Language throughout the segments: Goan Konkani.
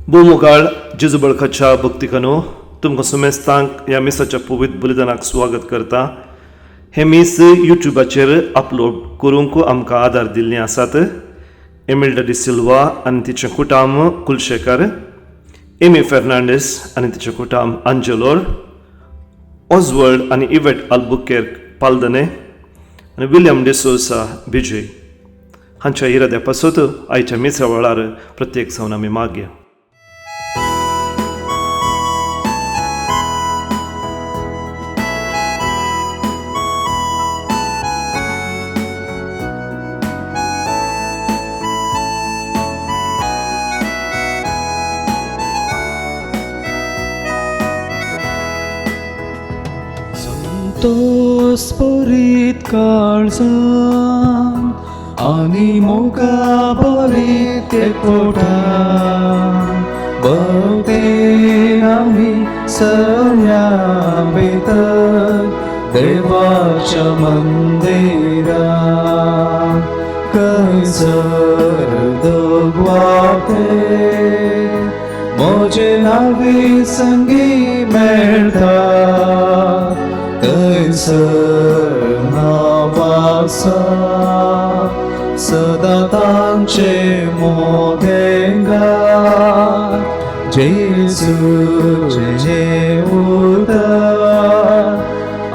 भोवमुखाळ जेजू बळकाच्या भक्तिकानो, तुमकां सुमेस्तांक ह्या मिसाच्या पवित्र बलिदानाक स्वागत करता. हें मीस युट्युबाचेर अपलोड करूंक आमकां आदार दिल्ले आसात एमिल्डा डिसिल्वा आनी तिचें कुटाम कुलशेकर, एमी फेर्नांडीस आनी तिचें कुटाम आंजेलोर, ऑजवर्ड आनी इवेट आल्बुकेर्क पालदने आनी विलियम डिसोसा बिजय हांच्या इराद्या पासत आयच्या मिसा वेळार प्रत्येक जावन आमी मागया. संतोष परीत काळजान आनी मोगा परीत एकवटान भक्तेन आमी सरया भितर देवाच्या मंदिरान खंयसर दगवाते म्हजे नावी संगी मेळटा थंयसर हांव आसा सदां तांचे मोगेंगात जेजूचें उतर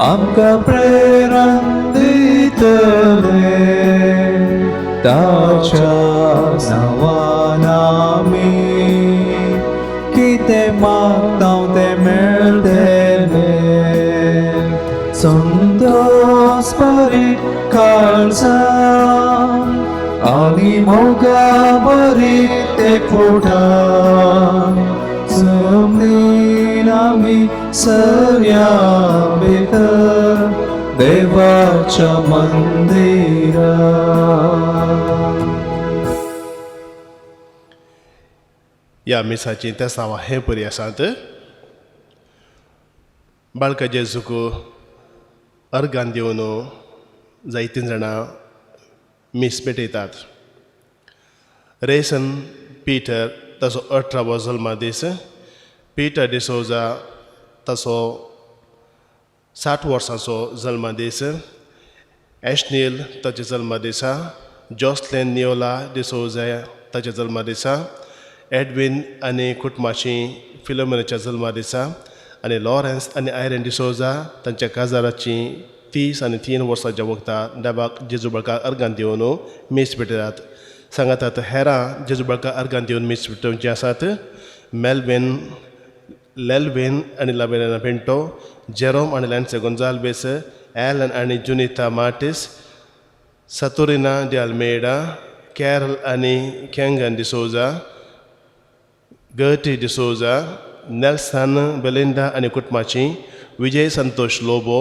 आमकां प्रेरण दितलें ताच्या नांवान आमी कितें मागता तें मेळटलें. संतोष परीत काळजान आनी मोगा परीत एकवटान जमनीन आमी सरया भितर देवाच्या मंदिरान. ह्या मिसाचीं तेसांवां हे परी आसात. बाळका जेजूक अर्गान दिवन जायतीं जाणां मीस पेटयतात. रेसन पिटर ताचो 18वो जल्मदीस, पिटर डिसोजा ताचो 60 वर्सांचो जल्मदीस, एशनील ताच्या जल्मदिसा, जॉसलेन नियोला डिसोजा ताच्या जल्मदिसा, एडविन आनी कुटुंबाची फिलोमिनाच्या जल्मदिसा आनी लॉरेन्स आनी आयरन डिसोजा तांच्या काजाराची 33 वर्सांच्या वखदां देवाक जेजू बळका अर्गान दिवन मीस भेटयतात. सांगातात हेरां जेजू बळका अर्गान दिवन मीस भेटोवचीं आसात मेलवीन लेलवीन आनी लाबेना पिंटो, जेरोम आनी लॅन्से गोंजाल्वेस, एलन आनी जुनिता मार्टीस, सतुरिना डी अल्मेडा, कॅरल आनी कँगन डिसोजा, गटी डिसोजा, नेल्सन बेलिंडा आनी कुटुंबाची, विजय संतोष लोबो,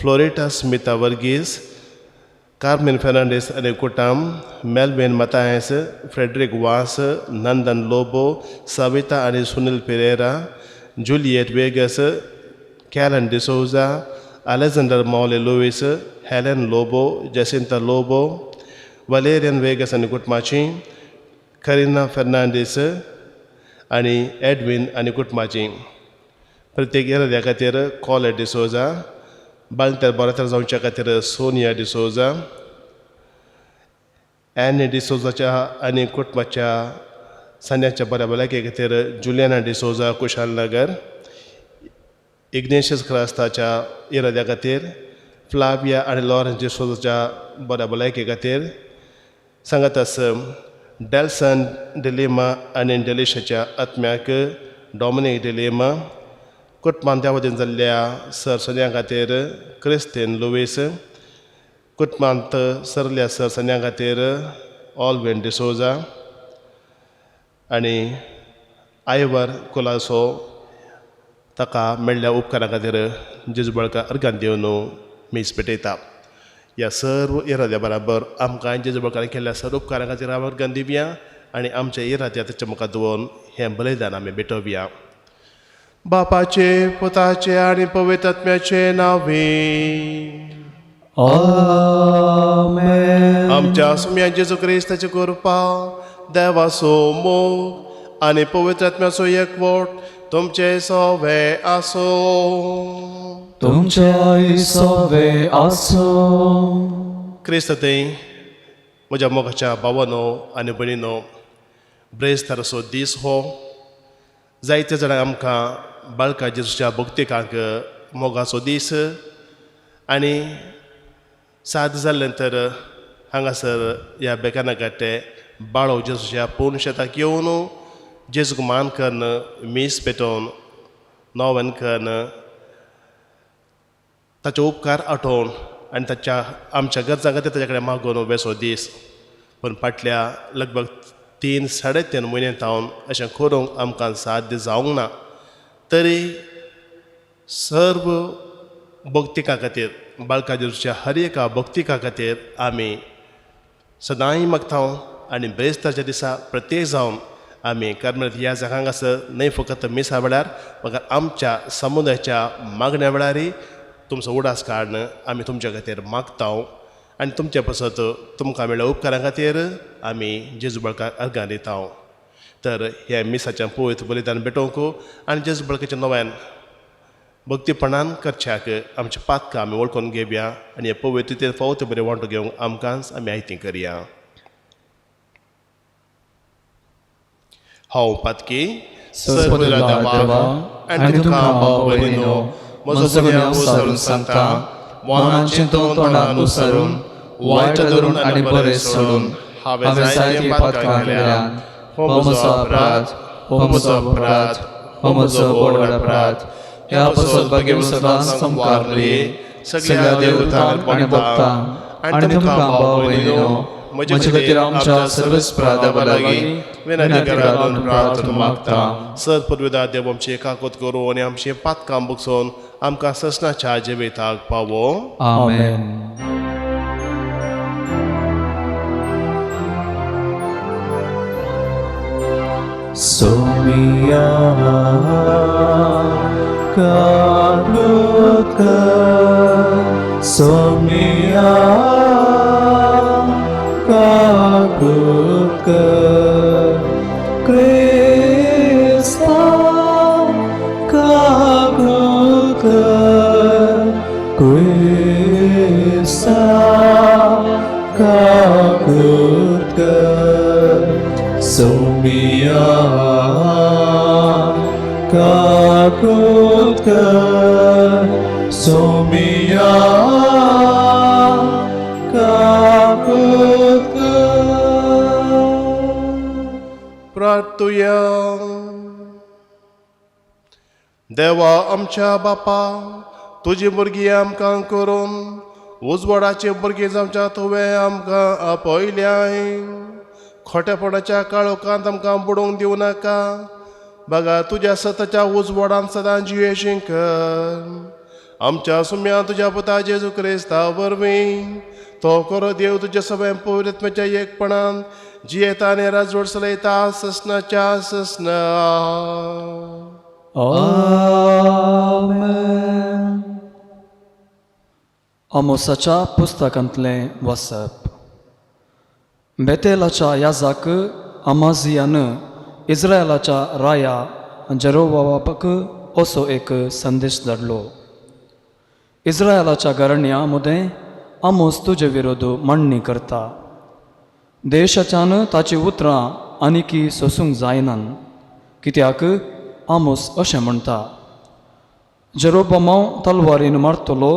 फ्लोरिटा स्मिता वर्गीस, कार्मेन फेर्नांडीस आनी कुटाम, मेलवीन मतायस, फ्रेडरीक वास, नंदन लोबो, सविता आनी Sunil Pereira, Juliet Vegas, Callan D'Souza, Alexander Maule Luis, Helen Lobo, Jacinta Lobo, Valerian Vegas आनी कुटुंबाची, करिना फेर्नांडीस आनी एडवीन आनी कुटुंबाची. प्रत्येक इराद्या खातीर कॉलेट डिसोजा, बाळंतर बरें जावच्या खातीर सोनिया डिसोजा, एनी डिसोजाच्या आनी कुटुंबाच्या सांद्याच्या बऱ्या भलायके खातीर जुलियाना डिसोजा कुशाल नगर, इग्नेशियस क्रास्ताच्या इराद्या खातीर फ्लाविया आनी लॉरन्स डिसोजाच्या बऱ्या भलायके खातीर, सांगातास डेल्सन डिलिमा आनी डेलिशाच्या आत्म्याक डॉमिनीक डिलिमा, कुटुंबान त्या वतीन जाल्ल्या सर सन्या खातीर क्रिस्तीन लुवीस, कुटुंबांत सरल्या सर सन्या खातीर ऑलवीन डिसोजा आनी आयवर कुलासो ताका मेळ्ळ्या उपकारा खातीर जेजू बळका अर्गान दिवन मीस पेटयता. ह्या सर्व इराद्या बराबर आमकां जेजू बळकान केल्ल्या सर्व उपकारां खातीर हांव अर्गान दिवया आनी आमच्या इराद्या ताच्या मुखार दवरून हें बलिदान आमी भेटोवया. बापाचे, पुताचे आनी पवित्र आत्म्याचे नांवे. आमेन. आमच्या सुम्या जेजू क्रिस्ताची कृपा, देवाचो मोग आनी पवित्र आत्म्याचो एकवट तुमचे सवे आसूं. तुमच्या सवे आसूं. क्रिस्त थंय म्हज्या मोगाच्या भावानो आनी भयणीनो, ब्रेस्ताराचो दीस हो जायते जाणां आमकां बाळका जेजूच्या भक्तिकांक मोगाचो दीस आनी साद जाले नंतर हांगासर ह्या बेकाना गाटे बाळो जेजूच्या पूर्ण शेताक येवन जेजूक मान कन्न मीस पेटोवन नोवेन कन्न ताचे उपकार आठोवन आनी ताच्या आमच्या गरजां खातीर ताच्या कडेन मागून वेसो दीस. पूण फाटल्या लगभग 3 साडे 3 म्हयन्या सावन अशें करूंक आमकां साध्य जावंक ना, तरी सर्व भक्तिका खातीर बाळका जेजूच्या हर एका भक्तिका खातीर आमी सदांय मागता आनी ब्रेस्ताच्या दिसा प्रत्येक जावन आमी कार्मेलीत ह्या जागा हांगासर न्हय फकत मिसा वेळार मगर आमच्या समुदायाच्या मागण्या वेळारय तुमचो उडास काडून आमी तुमच्या खातीर मागता आनी तुमचे पासत तुमकां मेळ्ळ्या उपकारां खातीर आमी जेजू बळकाक अर्गां दिता. तर ह्या मिसाच्या पवित्र बलिदान भेटोवंक आनी जेजू बळकाच्या नव्यान भक्तीपणान करच्याक आमच्या पातकां आमी वळखून घेवया आनी हे पवित्रतेन फावो ते बरें वांटो घेवंक आमकांच आमी आयती करया. हांव पातकी सर्वदा देवा आनी तुमकां भाव भयणीनो म्हजो गुन्यांव सारून सांगता, मनान चिंतून तोंडान उसारून वायट धरून आनी बरें सोडून हांवें जायतीं पातकां केल्यात. हो म्हजो अपराध, हो म्हजो अपराध, हो म्हजो व्हड अपराध. ह्या पासत भाग्य सदांच संपारली सगळ्या देवतांक आनी भक्तांक आनी तुमकां भाव भयणीनो म्हजे खातीर आमच्या सर्वेस्परा देवा लागीं विनंती करात प्रार्थना मागता. सर पुर्विदा देव आमची काकूत करूं आनी आमचें पातकां बगसून आमकां ससनाच्या जिविताक पावो. आमेन. सोमिया काकूत कर, सोमिया काकूत कर, क्रिस्ता काकूत कर, क्रिस्ता काकूत कर, सोमिया काकूत कर, सोमिया काकूत कर. प्रार्थुया. देवा आमच्या बापा, तुजी भुरगीं आमकां करून उजवाडाची भुरगीं जावच्या तुवें आमकां आपयल्याय. खोटेपणाच्या काळोखांत आमकां बुडोवंक दिवं नाका, बगा तुज्या सताच्या उजवाडान सदां जियेशीं कर. आमच्या सुम्या तुज्या पुता जेजू क्रिस्ता वरवीं तो खरो देव तुज्या सगळ्या पवित्रत्म्याच्या एकपणान जियेता आनी राजवट चलयता ससनाच्या ससना. आमेन. आमोसाच्या पुस्तकांतलें वाचप. बेतेलाच्या याजाक अमाजियान इस्रायलाच्या राया जेरोबाबाक असो एक संदेश धाडलो. इस्रायलाच्या घराण्या मदें आमोस तुजे विरोध मांडणी करता. देशाच्यान ताची उतरां आनीकी सोसूंक जायनान, कित्याक आमोस अशें म्हणटा, जेरोबामाव तलवारीन मारतलो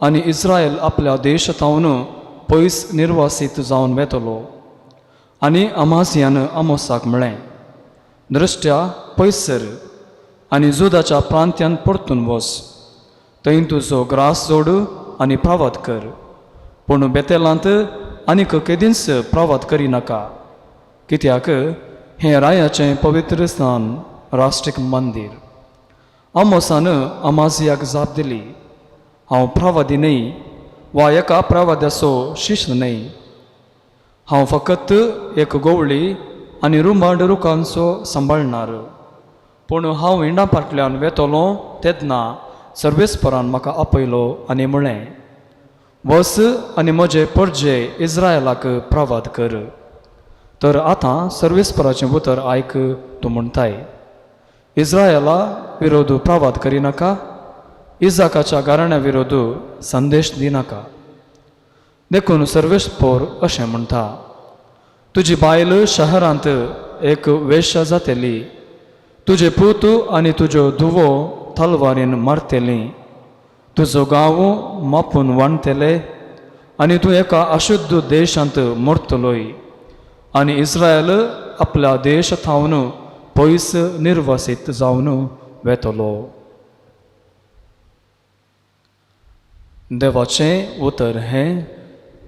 आनी इस्रायल आपल्या देशांतावन पयस निर्वासीत जावन वेतलो. आनी अमासियान आमोसाक म्हळें, दृश्ट्या पयस सर आनी जुदाच्या प्रांत्यान परतून वस, थंय तुजो ग्रास जोड आनी प्रावाद कर, पूण बेतेलांत आनीक केदींच प्रावाद करिनाका, कित्याक हें रायाचें पवित्र स्थान राष्ट्रीक मंदीर. आमोसान अमाजियाक जाप दिली, हांव प्रावादी न्हय वा एका प्रावाद्याचो शिश्य न्हय, हांव फकत एक गोवळी आनी रुमाड रुखांचो सांबाळणार. पूण हांव हिंडा फाटल्यान वेतलो तेन्ना सर्वेस्परान म्हाका आपयलो आनी म्हळें, वस आनी म्हजे परजे इस्रायलाक प्रवाद कर. तर आतां सर्वेस्पराचें उतर आयक तूं म्हणटाय इस्रायला विरोध प्रवाद करिनाका इजाकाच्या घराण्या विरोध संदेश दिनाका. देखून सर्वेस्पोर अशें म्हणटा तुजी बायल शहरांत एक वेश्या जातली तुजे पूत आनी तुज्यो धुवो तलवारीन मारतली तुजो गांव मापून वाणतले आनी तूं एका अशुद्ध देशांत मरतलोय आनी इस्रायल आपल्या देश थावन पयस निर्वासीत जावन वेतलो. देवाचें उतर हें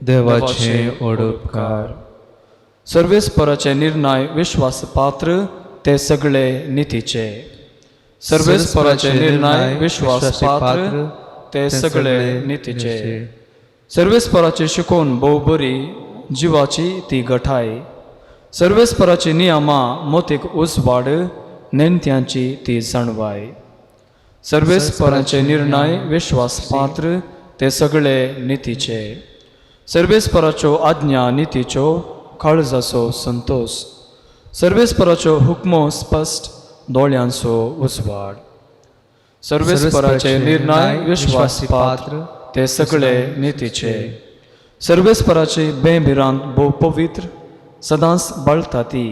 देवाचे ओडपकार. सर्वेस्पराचे निर्णय विश्वासपात्र ते सगळे नितीचे. सर्वेस्पराचे निर्णय विश्वासपात्र ते सगळे नितीचे. सर्वेस्पराची शिकोवन भोव बरी जिवाची ती गठाय. सर्वेस्पराची नियमां मोतीक उजवाड नेणत्यांची ती जाणवाय. सर्वेस्पराचे निर्णय विश्वासपात्र ते सगळे नितीचे. सर्वेस्पराच्यो आज्ञा नितीच्यो काळजाचो संतोश. सर्वेस्पराच्यो हुकमो स्पश्ट दोळ्यांचो उजवाड. सर्वेस्पराचे निर्णय विश्वासपात्र ते सगळे नितीचे. सर्वेस्पराची बेभिरांत भोव पवित्र सदांच बळटा ती.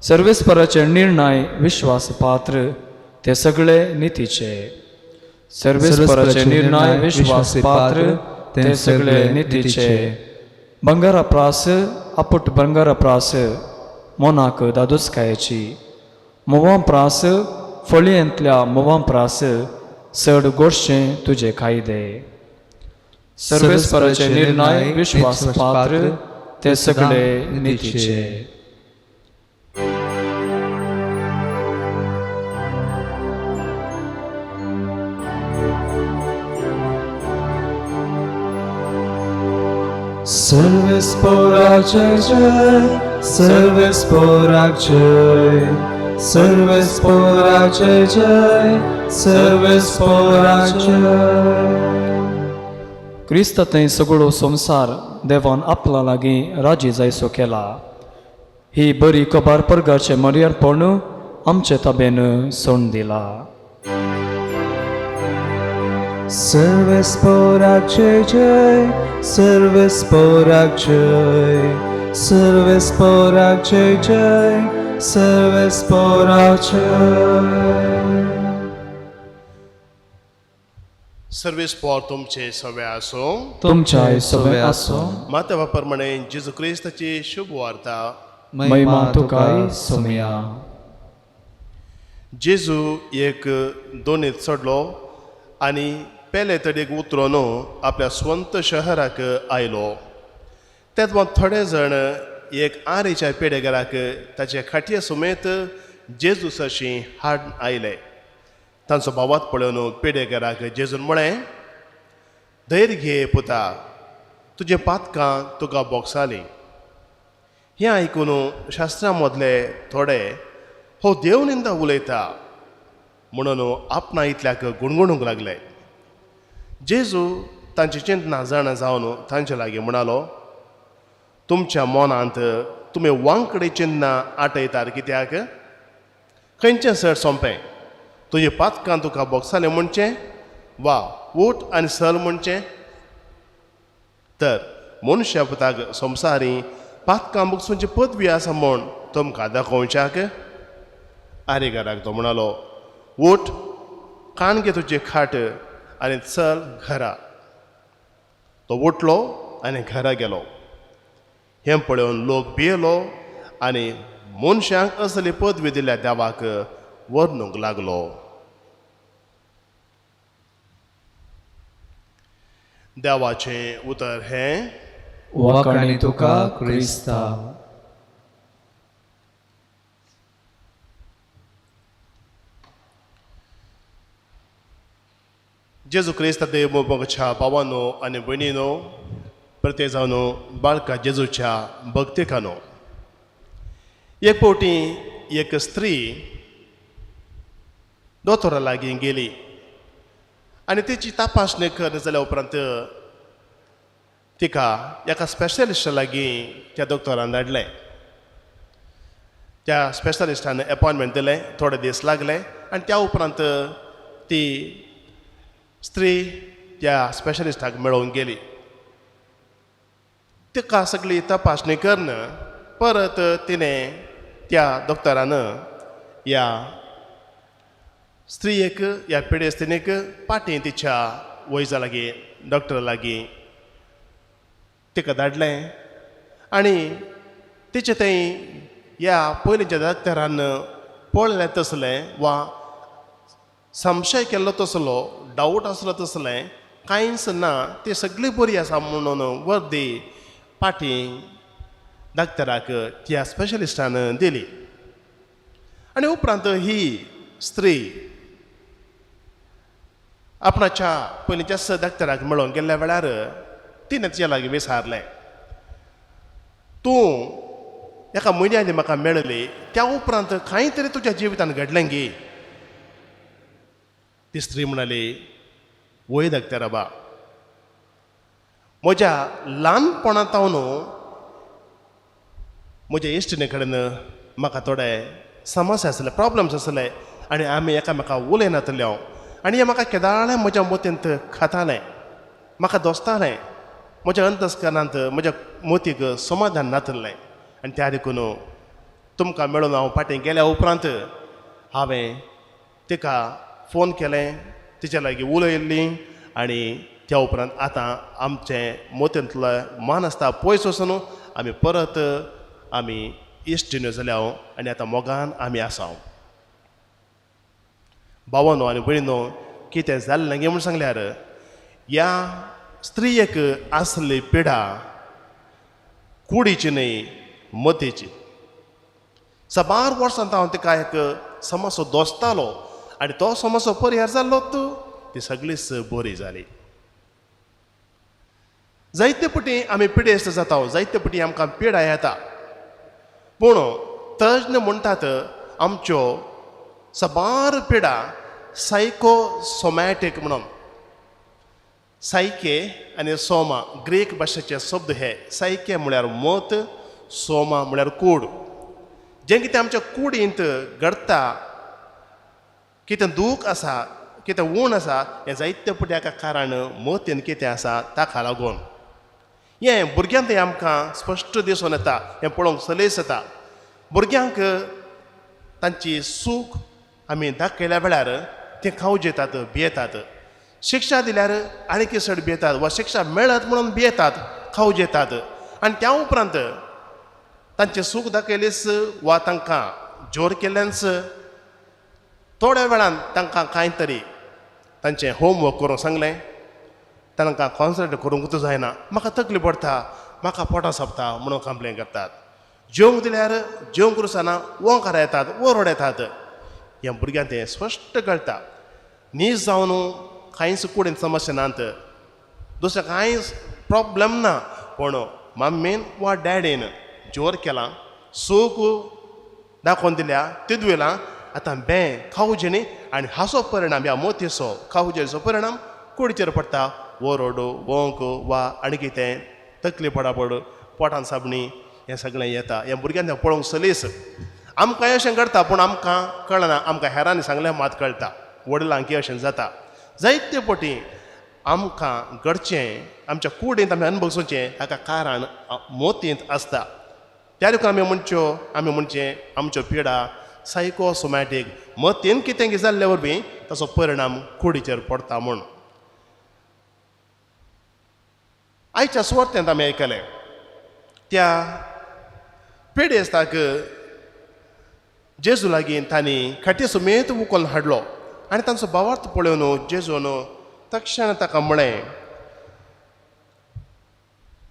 सर्वेस्पराचे निर्णय विश्वासपात्र ते सगळे नितीचे. सर्वेस्पराचे निर्णय विश्वासपात्र ते सगळे नितीचे. बंगारा प्रास आपुट बंगारा प्रास मोनाक दादोसकायेची म्होंवा प्रास फळयेंतल्या म्होंवा प्रास चड गोडशें तुजे कायदे. सर्वेस्पराचे निर्णय विश्वासपात्र ते सगळे नितीचे. सर्वेस्पोराचे जय सर्वेस्पोराक जय सर्वेस्पोराचे जय सर्वेस्पोराक जय. क्रिस्त थंय सगळो संवसार देवान आपला लागीं राजी जायसो केला. ही बरी खबर परगाचें मर्यादपण आमचे ताबेन सोडून दिला. सर्वेस्पोराचे जय सर्वेस्पोराक जय सर्वेस्पोराचे जय सर्वेस्पोराक जय. सर्वेस्पोर तुमचे सगळे आसूं. तुमच्याय सगळें आसो. मातवा प्रमाणे जेजू क्रिस्ताची शुभ वार्ता. महिमा तुकाय सोमया. जेजू एक दोनीत चडलो आनी पेले तडीक उतरून आपल्या स्वंत शहराक आयलो. तेदवा थोडे जाण एक आरेच्या पेडेगाराक ताचे खाटये समेत जेजू सरशी हाड आयले. तांचो भावात पळोवन पेडेगाराक जेजून म्हळें, धैर्य घे पुता, तुजें पातकां तुका बोगसालीं. हें आयकून शास्त्रां मदले थोडे हो देव निंदा उलयता म्हणून आपणा इतल्याक गुणगुणूंक लागले. जेजू तांची चिंतना जाणा जावन तांचे लागीं म्हणालो, तुमच्या मनांत तुमी वांकडे चिंतना आटयतात कित्याक? खंयचें सर सोंपें, तुजे पातकां तुका बोगसालें म्हणचें वा उठ आनी सल म्हणचें? तर मनशा पुताक संवसारी पातकां बोगसूंची पदवी आसा म्हूण तुमकां दाखोवच्याक आरेगाराक तो म्हणालो, उठ, कान घे तुजी खाट आनी चल घरा. तो उठलो आनी घरा गेलो. हें पळोवन लोक भियेलो आनी मनशांक असली पदवी दिल्या देवाक वर्णूंक लागलो. देवाचें उतर हें. वाखाणी तुका क्रिस्ता. जेजू क्रिस्त देव मोगाच्या भावानो आनी भयणीनो, प्रत्येक जावन बाळका जेजूच्या भक्तिकानो, एक फावटी एक स्त्री दोतोरा लागीं गेली आनी तिची तपासणी कर जाल्या उपरांत तिका एका स्पेशलिस्टा लागीं त्या दोतोरान धाडलें. त्या स्पेशलिस्टान एपॉयंटमेंट दिलें, थोडे दीस लागले आनी त्या उपरांत ती स्त्री त्या स्पेशलिस्टाक मेळोवंक गेली. तिका सगळी तपासणी करून परत तिणें त्या दोतोरान ह्या स्त्रियेक, ह्या पिडेस्तिनीक पाटी तिच्या वैजा लागीं, डॉक्टरा लागीं तिका धाडलें आनी तिचें थंय ह्या पयलींच्या डॉक्टरान पळयलें तसलें वा संशय केल्लो तसलो, डावट आसलो तसलें कांयच ना, ती सगळी बरी आसा म्हणून वर्दी पाटी डॉक्टराक त्या स्पेशलिस्टान दिली. आनी उपरांत ही स्त्री आपणाच्या पयलींच्याच डॉक्टराक मेळोवंक गेल्ल्या वेळार तिणें तिच्या लागीं विचारलें, तूं एका म्हयन्या आदीं म्हाका मेळ्ळी त्या उपरांत कांय तरी तुज्या जिवितान घडलें गी? ती स्त्री म्हणाली, वय डॉक्टर बा, म्हज्या ल्हानपणांत हांव म्हज्या इश्टिणे कडेन म्हाका थोडे समस्या आसले, प्रॉब्लम्स आसले आनी आमी एकामेका उलयनातले हांव आनी हें म्हाका केदाळें म्हज्या मतींत खातालें, म्हाका दोसतालें, म्हज्या अंतस्करणांत म्हज्या मोतीक समाधान नातलें. आनी त्या देखून तुमकां मेळून हांव फाटीं गेल्या उपरांत हांवें तिका फोन केलें, तिच्या लागीं उलयल्ली आनी त्या उपरांत आतां आमचें मोतींतलो मान आसता पयस वचून आमी परत आमी इश्टिण्यो जाल्या आनी आतां मोगान आमी आसा. भावानो आनी भयणीनो, कितें जाल्लें गे म्हूण सांगल्यार ह्या स्त्रियेक आसली पिडा कुडीची न्हय, मतीची. साबार वर्सां हांव तिका एक समस्या दोसतालो आनी तो समस्या परिहार जाल्लो, ती सगळीच बरी जाली. जायते पटी आमी पिडेस्त जाता, जायते पटी आमकां पिडा येता, पूण तज्ञ म्हणटात आमच्यो साबार पिडा सायकोसोमॅटीक म्हणून. सायके आनी सोमा ग्रीक भाशेचे शब्द हे. सायके म्हळ्यार मत, सोमा म्हळ्यार कूड. जें कितें आमच्या कुडींत घडटा, कितें दूख आसा, कितें ऊण आसा, हें जायते पटी एका कारण मतीन कितें आसा ताका लागून. हें भुरग्यांक तें आमकां स्पश्ट दिसून येता, हें पळोवंक सलेस येता. भुरग्यांक तांची सूख आमी दाखयल्या वेळार ते खावजेतात, भियेतात. शिक्षा दिल्यार आनीक चड भियेतात वा शिक्षा मेळत म्हणून भियेतात, खावजेतात. आनी त्या उपरांत तांचें सूख दाखयलीच वा तांकां जोर केल्ल्यानच थोड्या वेळान तांकां कांय तरी तांचें होमवर्क करूंक सांगलें, तांकां कॉन्सन्ट्रेट करूंकूच जायना, म्हाका तकली पडटा, म्हाका पोटां सोंपता म्हणून कंप्लेन करतात. जेवंक दिल्यार जेवंक रुचना, ओंकार येतात, ओरड येतात. ह्या भुरग्यांक तें स्पश्ट कळटा. न्हीज जावन कांयच कुडीन समस्या नात, दुसरें कांय प्रॉब्लम ना, पूण मम्मीन वा डॅडीन जोर केलां, सूख दाखोवन दिल्या, तिदवेलां आतां बें खावजेणी आनी हाचो परिणाम ह्या मोतीचो खावजेचो परिणाम कुडीचेर पडटा. ओरड, वोंक वा आनी कितें तकली पडापड, पोटान साबणी, हें सगळें येता. हें भुरग्यांक तें पळोवंक सलीस. आमकांय अशें घडटा, पूण आमकां कळना, आमकां हेरांनी सांगलें मात कळटा. वडिलांकी अशें जाता. जायते पटी आमकां घडचें, आमच्या कुडींत आमी अनुभवचें हाका कारण मोतींत आसता. त्या देखून आमी म्हणच्यो, आमी म्हणचें आमच्यो पिडा सायकोसोमॅटीक, मतीन कितें जाल्ले वरवीं ताचो परिणाम कुडीचेर पडटा म्हूण. आयच्या सुवार्थेंत आमी आयकलें त्या पिडेस्ताक जेजू लागीं तांणी खाटी समेत उखलून हाडलो आनी तांचो भावार्थ पळोवन जेजून तक्षण ताका म्हळें,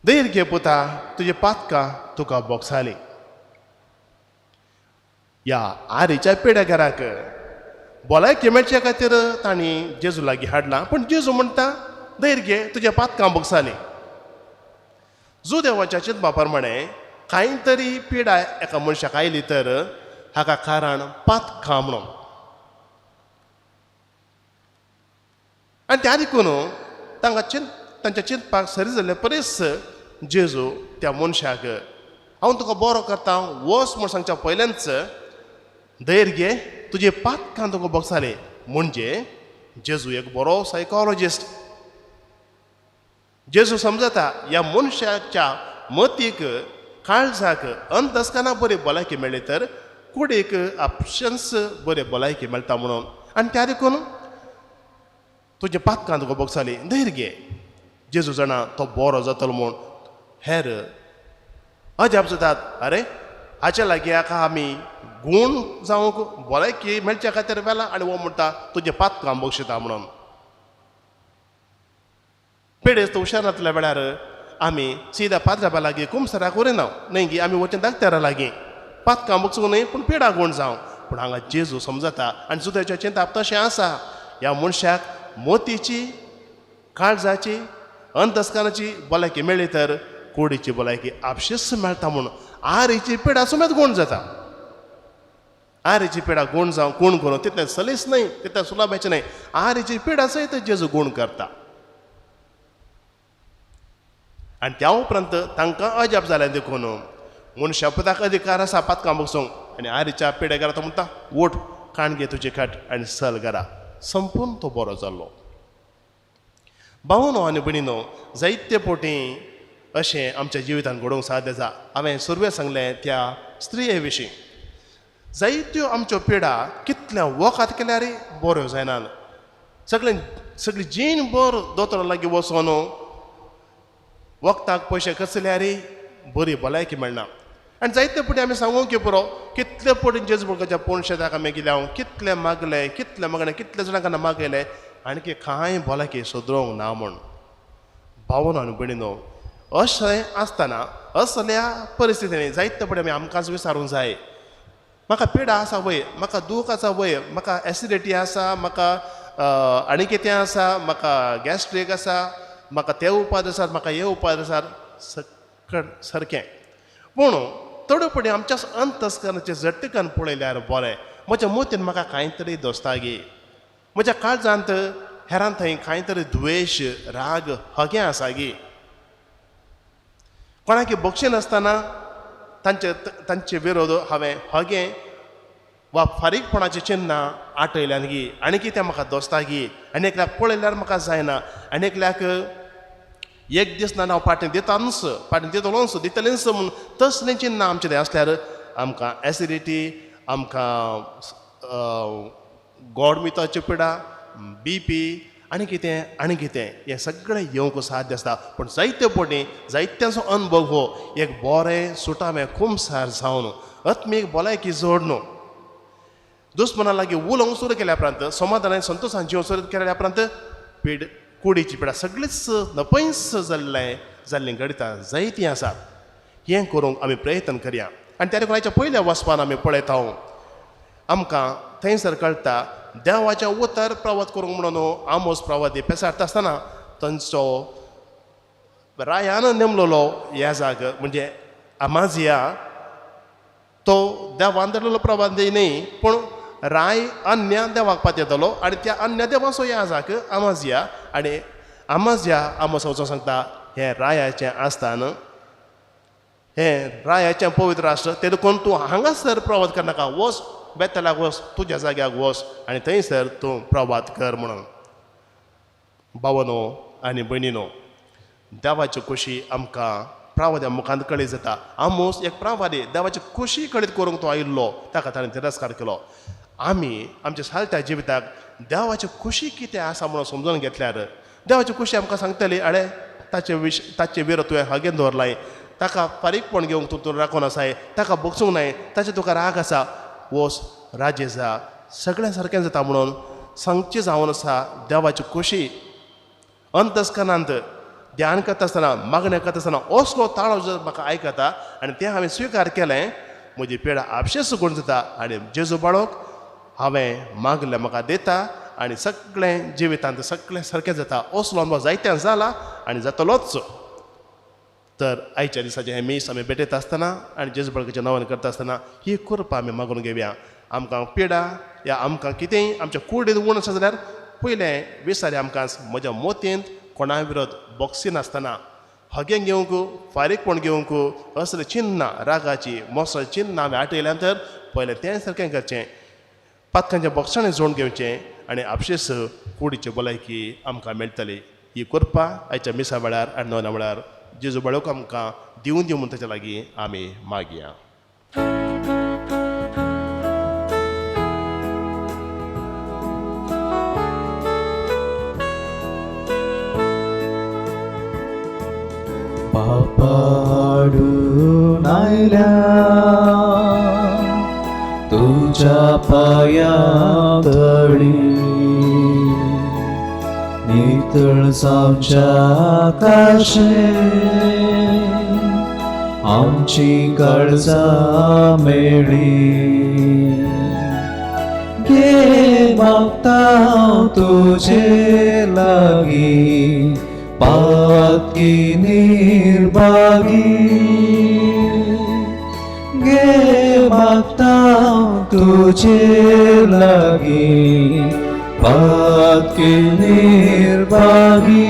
धैर्य घे पुता, तुजी पातकां तुका बोगसाली. ह्या आरीच्या पिड्याघराक भलायकी मेळचे खातीर तांणी जेजू लागीं हाडलां, पूण जेजू म्हणटा धैर्य घे, तुज्या पातकां बोगसाली. जुदेवाच्या चिंतपा प्रमाणें कांय तरी पिडा एका मनशाक आयली तर हाका कारण पातकां म्हणून. आनी त्या देखून तांकां चिंत तांच्या चिंतपाक सरी जाल्ले परीस जेजू त्या मनशाक हांव तुका बरो करता वच म्हूण सांगच्या पयल्याच धैर्य घे, तुजे पातकां तुका भोगसाले. म्हणजे जेजू एक बरो सायकोलॉजिस्ट. जेजू समजता ह्या मनशाच्या मतीक काळजाक अंतस्कना बरी भलायकी मेळ्ळी तर कुडीक आपशन्स बरी भलायकी मेळटा म्हणून. आनी त्या देखून तुजें पातकां तुका भोगसाली, धैर्य घे. जेजू जाणा तो बरो जातलो म्हूण. हेर अजाप जातात, अरे हाच्या लागीं हाका आमी गूण जावंक भलायकी मेळच्या खातीर व्हेला आनी हो म्हणटा तुजें पातकां बक्षिता म्हणून. पिडेस्त हुशार नासल्या वेळार आमी सिदा पाद्रा लागीं कुमसराक व्हरिना न्हय गी, आमी वचून दाक्तरा लागीं पातकां बक्षूंक न्हय पूण पिडा गूण जावं. पूण हांगा जेजू समजता आनी जुद्याचें चिंताप तशें आसा, ह्या मनशाक मोतीची काळजाची अंतस्कानाची भलायकी मेळ्ळी तर कुडीची भलायकी आपशीच मेळटा म्हूण. आरीची पिडा सुमेत गूण जाता. आरीची पिडा गूण जावं गूण करूं तितलें सलीस न्हय, तितलें सुलभाचें न्हय. आरीची पिडा सयत जेजू गूण करता. आनी त्या उपरांत तांकां अजाप जालें देखून मनशा पुताक अधिकार आसा पातकां बसूंक. आनी आरीच्या पिड्या घरा तो म्हणटा उठ, काण घे तुजी खाट आनी चल घरा. संपूर्ण तो बरो जाल्लो. भावनो आनी भयणीनो, जायते पोटी अशें आमच्या जिवितांत घडोवंक साध्य आसा. हांवें सुरवेक सांगलें त्या स्त्रिये विशीं. जायत्यो आमच्यो पिडा कितल्या वखद केल्यार बऱ्यो जायनात. सगळें सगळी जीण भर दोतोरा लागीं वचोन वखदाक पयशे खर्चल्यार बरी भलायकी मेळना. आनी जायते फावटी आमी सांगूंक की पुरो कितले फावटी जेजबुडकाच्या पोणशेताक आमी गेले, हांव कितले मागले, कितले मागणे, कितले जाणां मागयले आनी कांय भलायकी सुदरोवंक ना म्हूण. भावनो आनी भयणीनो, अशें आसतना असल्या परिस्थितींनी जायते फावटी आमी आमकांच विचारूंक जाय, म्हाका पिडा आसा वय, म्हाका दूख आसा वय, म्हाका एसिडिटी आसा, म्हाका आनी कितें आसा, म्हाका गॅस्ट्रीक आसा, म्हाका ते उपाद आसात, म्हाका हे उपाद आसात, सकट सारकें. पूण थोड्यो फावटी आमच्या अंतस्करणाचें झटकान पळयल्यार बरें, म्हज्या मोतीन म्हाका कांय तरी दोस्ता गे, म्हज्या काळजांत हेरां थंय कांय तरी द्वेश राग हगें आसा गी, कोणाकी बक्षिनासतना तांचे तांचे विरोध हांवें हगें वा फारीकपणाचें चिन्नां आटयल्यान गी, आनी कितें म्हाका दोस्ता गी, आनी एकल्याक पळयल्यार म्हाका जायना, आनी एकल्याक एक दीस ना हांव फाटीं दितानूच, फाटीं दितलोच, दितलेंच म्हूण तसलीं चिन्नां आमचें थंय आसल्यार आमकां एसिडिटी, आमकां गोड मिताची पिडा, बी पी आनी कितें आनी कितें हें सगळें येवंक साध्य आसता. पूण जायते फावटी जायत्यांचो अनुभव हो एक बरें सुटावें कुमसार जावन आत्मीक भलायकी जोडून दुस्मना लागीं उलोवंक सुरू केल्या उपरांत समाधानान संतोशान जिवन सुरू केल्या उपरांत पीड कुडीची पिडा सगळीच नपयस जाल्लें जाल्लीं घडितां जायतीं आसात. हें करूंक आमी प्रयत्न करया. आनी त्या देखून आयच्या पयल्या वचपान आमी पळयता आमकां थंयसर कळटा देवाचें उतर प्रवाद करूंक म्हणून आमोस प्रवादी पेसारता आसतना तांचो रायान नेमलेलो ह्या जाग म्हणजे अमाजिया तो देवान धाडलेलो प्रवादी न्हय, पूण राय अन्य देवाक पातयतलो आनी त्या अन्य देवाचो ह्या जाग अमाजिया. आनी अमाजिया आमोस वचोन सांगता हें रायाचें आस्थान, हें रायाचें पवित्र राष्ट्र, तें देखून तूं हांगासर प्रवाद करनाका, वच बेतलाक वच, तुज्या जाग्याक वच आनी थंयसर तूं प्रवाद कर म्हणून. भावनो आनी भयणीनो, देवाची खोशी आमकां प्रावाद्या मुखांत कळीत जाता. आमोस एक प्रावादी देवाची खोशी कळीत करूंक तो आयिल्लो, ताका ताणें तिरस्कार केलो. आमी आमच्या सालत्या जिविताक देवाची खोशी कितें आसा म्हणून समजून घेतल्यार देवाची खोशी आमकां सांगतली, अरे ताचे विश ताचे विरोध तुवें हागेन दवरलाय, ताका फारीकपण घेवंक तूं तूं राखून आसाय, ताका बगसूंक नाय, ताचे तुका राग आसा, वोस राजी जा, सगळें सारकें जाता म्हणून सांगचें जावन आसा. देवाची खोशी अंतस्कनांत ध्यान करता आसतना मागणें करता आसतना असलो ताळो जर म्हाका आयकता आनी तें हांवें स्विकार केलें, म्हजी पिडा आपशेच गुण जाता आनी जेजू बाळोक हांवें मागलें म्हाका दिता आनी सगळें जिवितांत सगळें सारकें जाता. असलो अनुभव जायत्यान जाला आनी जातलोच. तर आयच्या दिसाचें हें मीस आमी भेटयता आसतना आनी जेजू बाळकाचें नांवान करता आसतना ही कृपा आमी मागून घेवया. आमकां पिडा या आमकां कितेंय आमच्या कुडींत उण आसा जाल्यार पयलें विचारी आमकां म्हज्या मोतींत कोणा विरोध बॉक्सिनासतना हगें घेवंक फारीकपण घेवंक असले चिन्नां रागाची मोसाची चिन्नां आमी आटयल्या तर पयलें तें सारकें करचें, पातकांच्या बक्षांनी जोड घेवचें आनी आपशीस कुडीची भलायकी आमकां मेळटली. ही करपा आयच्या मिसा वेळार आनी नोव्हेना वेळार जेजू बाळक आमकां दिवन दिवन म्हूण ताच्या लागीं आमी मागया. पापाडून आयल्या तुज्या पांया तळी, नितळ जावच्या काशे आमची काळजां मेळ्ळी. घे मागता हांव तुजे लागीं पातकी निर्भागी, घे मागता हांव तुजे लागीं पातकी निर्भागी.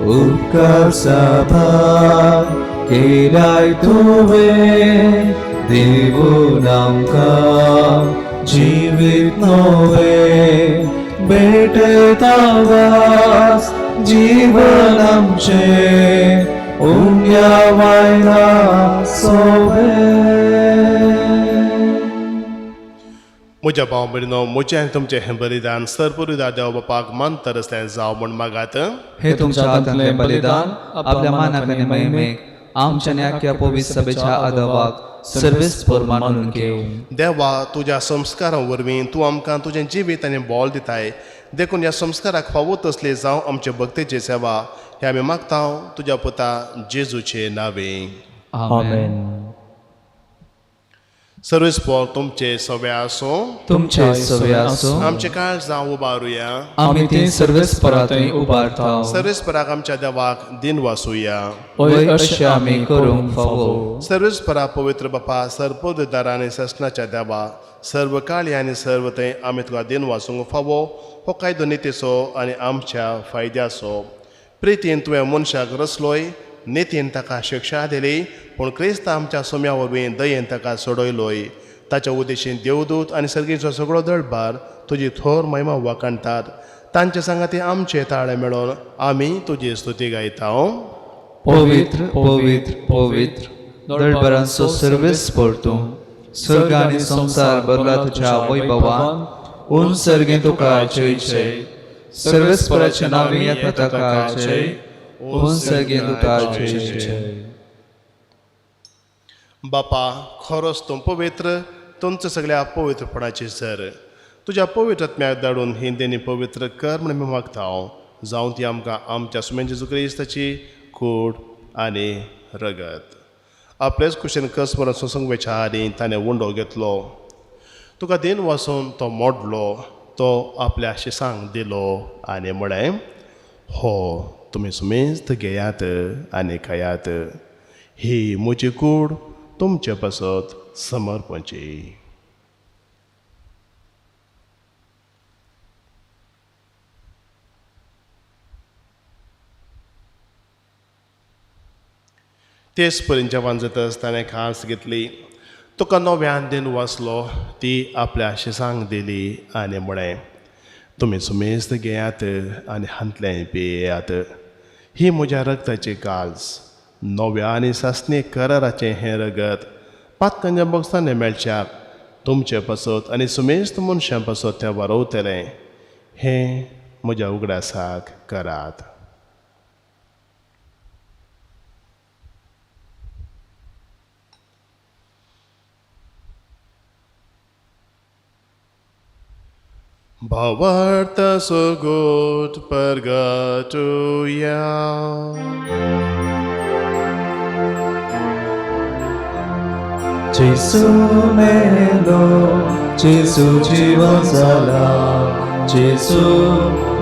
उपकार साबार केल्याय तुवें देवून आमकां जिवीत नवें, भेटयता वास जीवन आमचें उम्या वायना सोबें. म्हज्या भाव भयणीनो, म्हजें आनी तुमचें हें बलिदान सरपुरुदार देव बापाक मानतर आसलें जावं म्हूण मागात. हे तुमच्या हातांतलें बलिदान आपल्या मानाक आनी महिमेक आमच्या आनी आख्या पवित्र सभेच्या आदवाक सर्वेस्पर मानून घेवं. देवा, तुज्या संस्कारां वरवीं तूं आमकां तुजें जिवीत आनी बोल दिताय, देखून ह्या संस्काराक फावो तसली जावं आमचे भक्तीची सेवा हे आमी मागता तुज्या पुता जेजूचे नांवे. आमेन. सर्वेस्पर तुमचे सगळे आसूं. तुमचे सगळे आसूं. आमचे काळ जावं उबारुया. आमी ती सर्वेस्परा थंय उबारता. सर्वेस्पराक आमच्या देवाक दिन वासुया. वय अशें आमी करूंक फावो. सर्वेस्परा पवित्र बापा, सर्पोदार आनी ससनाच्या देवा, सर्व काळी आनी सर्व थंय आमी तुका दिन वासूंक फावो. हो कायदो नितीचो आनी आमच्या फायद्याचो. प्रितीन तुवें मनशाक रचलोय, नितीन ताका शिक्षा दिली, पूण क्रिस्त आमच्या सोम्या वरवीं दयेन ताका सोडयलोय. ताच्या उद्देशीन देवदूत आनी सर्गीचो सगळो दळभार तुजी थोर महिमा वाखाणटात. तांचे सांगाती आमचे ताळे मेळोन आमी तुजी स्तुती गायता. पवित्र पवित्र पवित्र दळभरांचो सर्वेस्पर तूं, स्वर्ग आनी संवसार भरला तुज्या वैभवान. उन सर्गे तुका जय जय, सर्वेस्पराच्या नांवे येता ताका जय, उन सर्गे तुका जय जय. बापा, खरोच तूं पवित्र, तुमच्या सगळ्या पवित्रपणाची सर. तुज्या पवित्र आत्म्याक धाडून ही देणी पवित्र कर म्हण आमी मागता हांव. जावं ती आमकां आमच्या सुमेन जेजू क्रिस्ताची कूड आनी रगत. आपलेच कुशीन कस मरण सोंसूंक वेच्या आदी ताणें उंडो घेतलो, तुका देन वासून तो मोडलो, तो आपल्या शिसांक दिलो आनी म्हळें, हो तुमी सुमेस्त घेयात आनी खायात, ही म्हजी कूड तुमचे पासत समर्पणची. तेच परीन जेवण जातच ताणें खास घेतली, तुका नव्यान दिन वाचलो, ती आपल्या शिसांक दिली आनी म्हळें, तुमी सुमेस्त घेयात आनी हांतलें पियेयात, ही म्हज्या रगताची काज, नव्या आनी सासणी कराराचें हें रगत पातकांच्या बक्षांनी मेळच्याक तुमचे पासत आनी सुमेस्त मनशां पासत तें वारोवतलें. हें म्हज्या उगडासाक करात. भावार्थ सुगोट परगटुया. जेजू मेलो, जेजू जिवन जाला, जेजू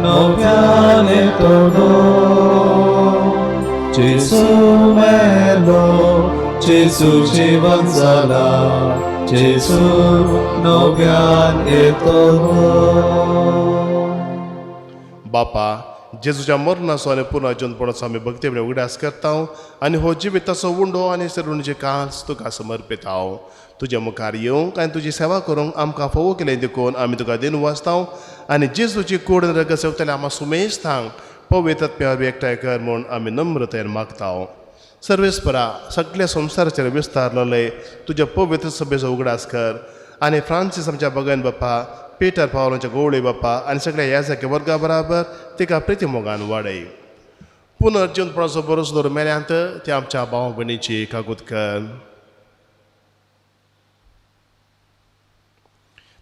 नव्यान येतलो. जेजू मेलो, जेजू जिवन जाला, जेजू नव्यान येतलो. बापा, जेजूच्या मरणाचो आनी पुनर्जनपणाचो आमी भक्तीपणे उगडास करता आनी हो जिविताचो उंडो आनी सरुणचे कांस तुका समर्पिता. तुज्या मुखार येवंक आनी तुजी सेवा करूंक आमकां फावो केलें देखून आमी तुका दिन वाचता आनी जेजूची कूड रगत सेवतले आमा सुमेस्तांक पवित्र आत्म्या एकठांय कर म्हूण आमी नम्रतायेन मागता. सर्वेस्परा सगळ्या संवसाराचेर विस्तारलेले तुज्या पवित्र सभेचो उगडास कर आनी फ्रांसीस आमच्या बगन बाप्पा, पीटर पावलांच्या गोवळे बाप्पा आनी सगळ्या ह्या जागे वर्गा बराबर तिका प्रितीमोगान वाडय. पुनर्जीवनपणाचो भरोसो दवर मेल्यांत ते आमच्या भाव भयणीची कागूत कर.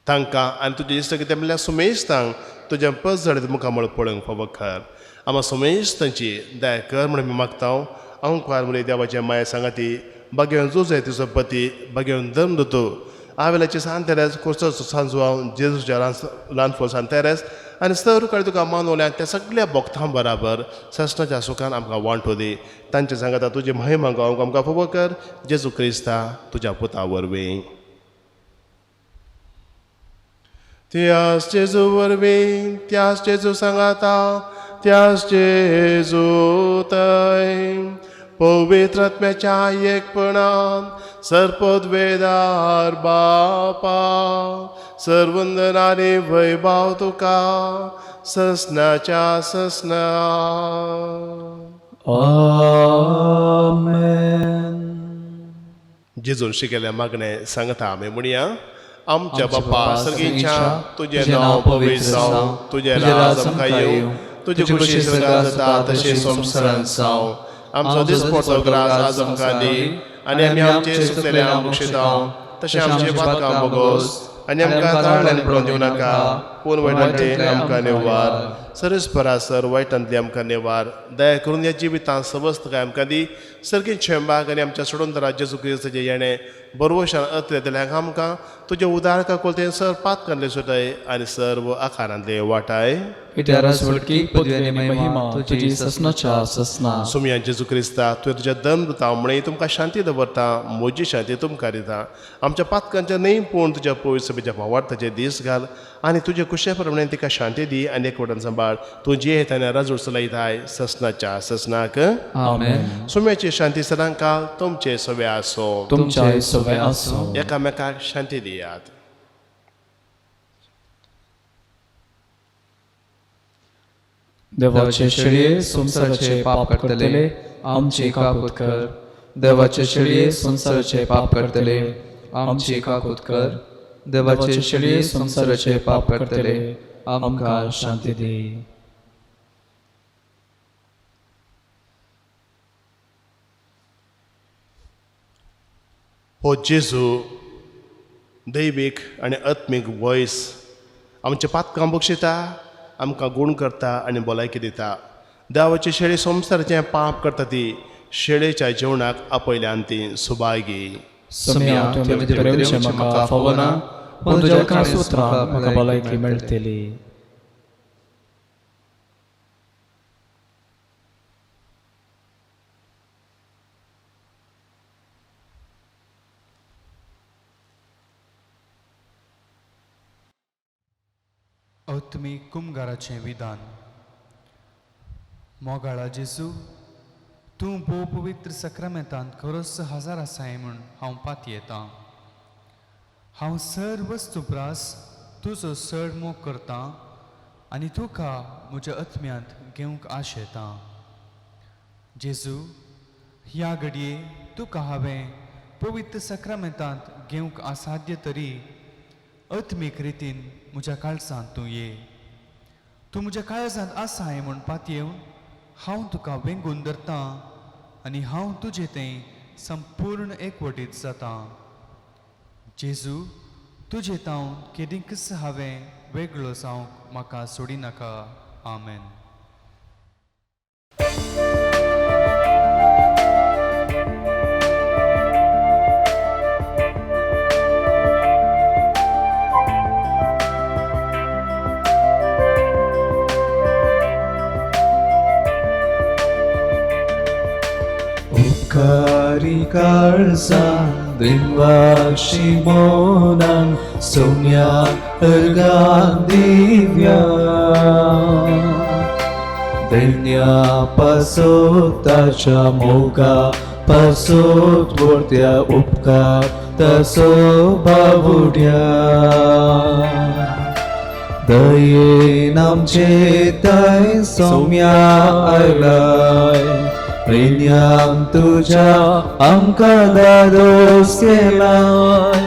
तांकां आनी तुजे इश्ट कितें म्हणल्यार सुमेस्तांक तुज्या पजडीत मुखामळ पळोवंक फावो कर. आमा सुमेस्तांची दया कर म्हूण आमी मागता. अंकुर मुले देवाचे माया सांगाती बागेवन जुजय तिचो पती बागेवन धर्म दतो आवेलाचे सान तेरेस कोर्सो सांजवाव जेजूच्या ल्हानफो सान तेरेस आनी सर काळी तुका मानवल्या त्या सगळ्या भक्तां बराबर ससनाच्या सुखान आमकां वांटो दी. तांचे सांगाता तुजी महिमा गावंक आमकां फावो कर जेजू क्रिस्ता तुज्या पुता वरवीं. त्यास जेजू वरवीं, त्यास जेजू सांगाता, त्यास जेजू तय पवित्र आत्म्याच्या एकपणान सर्पद्वेदार बापा सर्वंदन आनी वैभाव तुका ससनाच्या ससना. आमेन. जेजून शिकयल्लें मागणें सांगता आमी म्हणया. आमच्या बापा सर्गीच्या तुजें नांव पवित्र जावं, तुजें राज आमकां येवं, तुजी खुशी स्वर्गांत जाता तशी संवसारांत जावं. आमचो दिसपडतो ग्रास आज आमकां दी आनी आमी आमचे चुकलेल्या बक्षिता तशें आमचे पातकां बोगोस आनी आमकां ताळ्यान पडोवन दिवं नाका, पूण वायटांतले आमकां निवार. सरस्परा सर वायटांतले आमकां निवार. दया करून ह्या जिवितांत समस्तकाय आमकां दी. सर्गीत शेंबाक आनी आमच्या सोडून जेजू क्रिस्ताचें येणें बरवशान अतले दिल्याक आमकां तुज्या उदार काकुळतेन सर पातकांतले सुटाय आनी सर्व आकारांतले वाटाय. तुजी ससनाच्या ससना. सुमया जेजू क्रिस्ता तुवें तुज्या दम दिता म्हणे तुमकां शांती दवरता, म्हजी शांती तुमकां दिता. आमच्या पातकांच्या न्हय पूण तुज्या पवित्र सभेच्या भावार्थाचे दीस घाल आनी तुजे कुशे प्रमाणे तिका शांती दी आनी एकवटान सांबाळ. तूं जे येताना राजूड चलयताय ससनाच्या ससनाक. आमेन. सुम्याची शांती सदांकाल तुमचे सवे आसो. तुमच्या सवे आसो. एकामेकाक शांती दियात. देवाचे शेळये संवसाराचे पाप करतले आमची काकूत कर. देवाचे शेळये संवसाराचे पाप करतले आमची काकूत कर. देवाचे शेळये संवसाराचे पाप करतले आमकां शांती दी. हो जेजू दैवीक आनी आत्मीक वयस आमचे पातकां बक्षिता, आमकां गूण करता आनी भलायकी दिता. देवाची शेळी संवसाराचें पाप करता ती शेळेच्या जेवणाक आपयल्यान ती सुभागी. म्हाका फावना पूण तुज्या सुत्रां म्हाका भलायकी मेळटली. आत्मीक कुमगाराचें विधान. मोगाळा जेजू, तूं भोव पवित्र सक्रामेंतांत खरोच हजार आसाय म्हूण हांव पातयेतां. हांव सर वस्तू प्रास तुजो चड मोग करतां आनी तुका म्हज्या आत्म्यांत घेवंक आशेतां. जेजू, ह्या घडये तुका हांवें पवित्र सक्रामेंतांत घेवंक असाध्य तरी आत्मीक रितीन म्हज्या काळजांत तूं ये. तूं म्हज्या काळजांत आसाय म्हूण पातयेवन हांव तुका वेंगून धरतां आनी हांव तुजे थंय संपूर्ण एकवटीत जातां. जेजू, तुजे तावन केदींकच हांवें वेगळो जावंक म्हाका सोडिनाका. आमेन. उपकारी काळजा दिनवाशी मोनान सोन्या अर्गा दिव्या दैन्या पासत ताच्या मोगा पासत व्हडत्या उपकार तसो बाबुड्या दयेन आमचे थंय सौम्या आयलाय प्रेन्यान तुज्या आमकां दादोस केलाय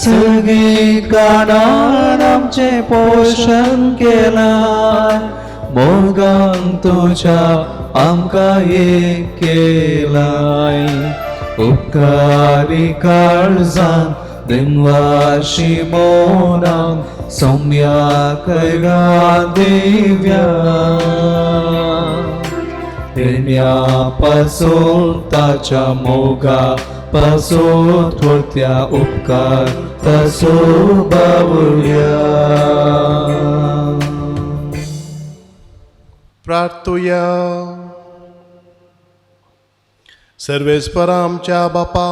सगळीं कानान आमचें पोशण केलाय मोगान तुज्या आमकां एक केलाय उपकारी काळजान दिनवाशी मोनान सौम्या कैगा दिव्या प्रेम्या पासून ताच्या मोगा पासून थोडत्या उपकार तसो बाबुल्या. प्रार्थुया. सर्वेस्परा आमच्या बापा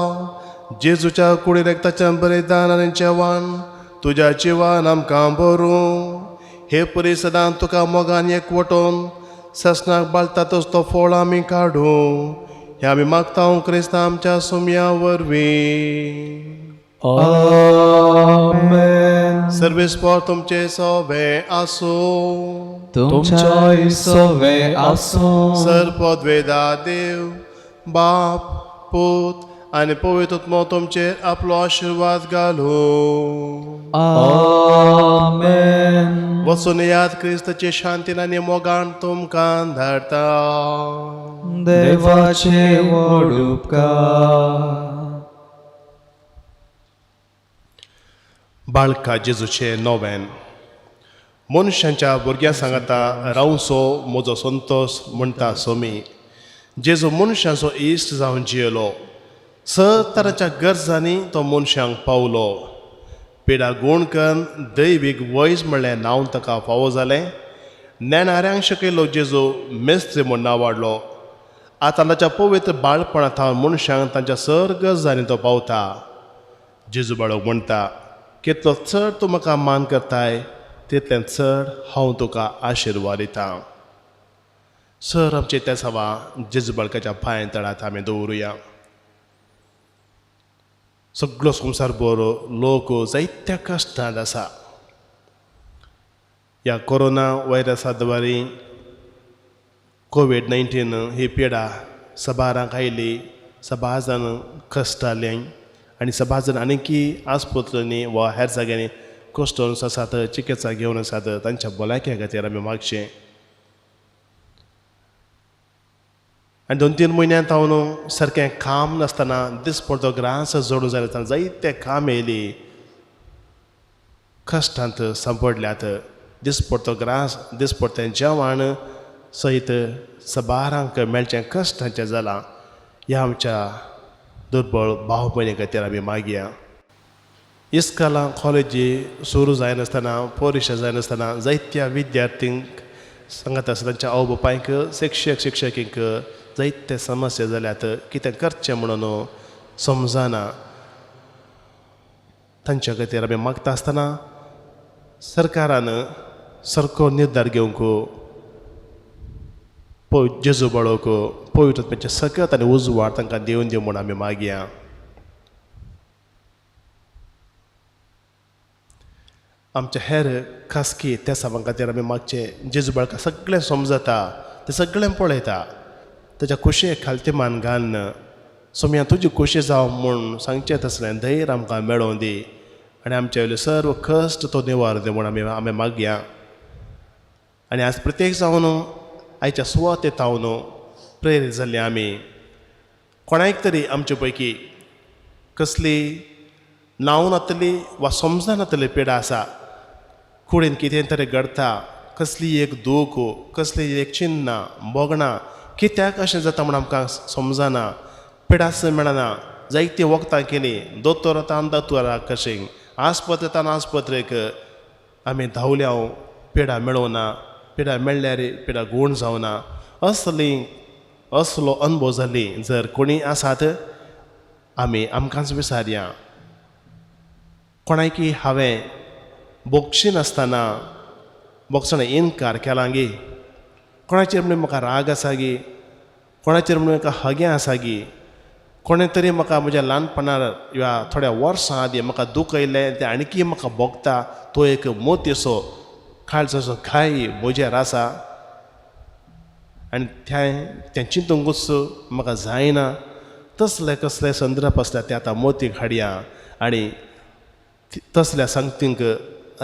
जेजूच्या कुडी रक्ताच्या बलिदान आनी जेवण तुज्या जिवान आमकां भरूं हे परी सदां तुका मोगान एकवटोवन ससनाक बालता तसो फळ आमी काडूं हें आमी मागता क्रिस्तांव आमच्या सुमया वरवीं. आमेन. सर्वेस्पर तुमचे सोबे आसूं. तुमच्याय सवे आसूं. सर पदवेदा देव बाप पूत आनी पवित्र आत्मो तुमचेर आपलो आशिर्वाद घालूं. आमेन. वचून याद क्रिस्ताचे शांतीन आनी मोगान तुमकां धाडटा. देवाचे व्हड उपकार. बाळका जेजूचे नोवेन. मनशांच्या भुरग्यां सांगाता रावचो म्हजो संतोश म्हणटा सोमी. जेजू मनशांचो इश्ट जावन जियेलो. सर तरांच्या गरजांनी तो मनशांक पावलो. पिडा गूण कन्न दैवीक वैज म्हणलें नांव ताका फावो जालें. नेणाऱ्यांक शिकयलो जेजू मेस्त्री म्हूण नांव वाडलो. आतां ताच्या पवित्र बाळपणा थावन मनशांक तांच्या सर गरजांनी तो पावता. जेजू बाळक म्हणटा कितलो चड तूं म्हाका मान करताय तितलें चड हांव तुका आशिर्वाद दितां. सर आमचे त्या सवा जेजू बाळकाच्या पांय तळात आमी दवरुया. सगळो संवसार बरो लोक जायत्या कश्टांत आसा. ह्या कोरोना व्हायरसा द्वारे कोवीड-19 ही पिडा सबारांक आयली. सबार जाण कश्टाले आनी सबार जाण आनीकी आस्पत्र्यांनी वा हेर जाग्यांनी कश्ट आसात, चिकित्सा घेवन आसात. तांच्या भलायके खातीर आमी मागचें. आनी 2-3 म्हयन्यां थावन सारकें काम नासतना दिसपडतो ग्रास जोडून जाय आसतना जायते काम येयली कश्टांत सांपडल्यात. दिसपडतो ग्रास दिसपडतें जेवण सयत सबारांक मेळचें कश्टांचें जालां. ह्या आमच्या दुर्बळ भाव भयणी खातीर आमी मागया. इस्कालां कॉलेजी सुरू जायनासतना परिक्षा जायनासतना जायत्या विद्यार्थींक सांगत आसा तांच्या आवय बापायक शिक्षक शिक्षकींक जायते समस्या जाल्यात. कितें करचें म्हणून समजना. तांच्या खातीर आमी मागता आसतना सरकारान सारको निर्धार घेवंक जेजू बाळक पवित्र आत्म्याचें सकत आनी उजवाड तांकां दिवन दिवं म्हूण आमी मागया. आमच्या हेर खासगी त्या सामां खातीर आमी मागचें. जेजू बाळका सगळें समजता, तें सगळें पळयता. ताच्या खुशयेक खालती मान घालून सोम्या तुजी खोशी जावं म्हूण सांगचें तसलें धैर्य आमकां मेळोवं दी आनी आमचे वयले सर्व कश्ट तो निवार दी म्हूण आमी आमी मागया. आनी आज प्रत्येक जावन आयच्या सुवातेर थावन प्रेरीत जाल्ले आमी कोणायक तरी आमचे पैकी कसली नांव नातली वा समजनातली पिडा आसा, कुडीन कितें तरी घडता, कसली एक दूख, कसली एक चिन्नां भोगणां कित्याक अशें जाता म्हूण आमकां समजना, पिडास मेळना. जायतीं वखदां केलीं, दोतोर तान दोतोराक कशें, आस्पत्रे तान आस्पत्रेक आमी धांवल्या, पिडा मेळोना, पिडा मेळ्ळ्यार पिडा गूण जावना. असली असलो अनुभव जाली जर कोणी आसात आमी आमकांच विचारया. कोणायकी हांवें बोगशी नासतना बोगसणें इनकार केला गी, कोणाचेर म्हणून म्हाका राग आसा गी, कोणाचेर म्हणून म्हाका हगें आसा गी, कोणें तरी म्हाका म्हज्या ल्हानपणार वा थोड्या वर्सां आदीं म्हाका दुखयलें तें आणकी म्हाका भोगता, तो एक मोतीसो काळजाचो घाय म्हजेर आसा आनी तें चिंतूंकूच म्हाका जायना. तसले कसले संदर्भ आसल्यार ते आतां मोतीक हाडया आनी तसल्या सांगतींक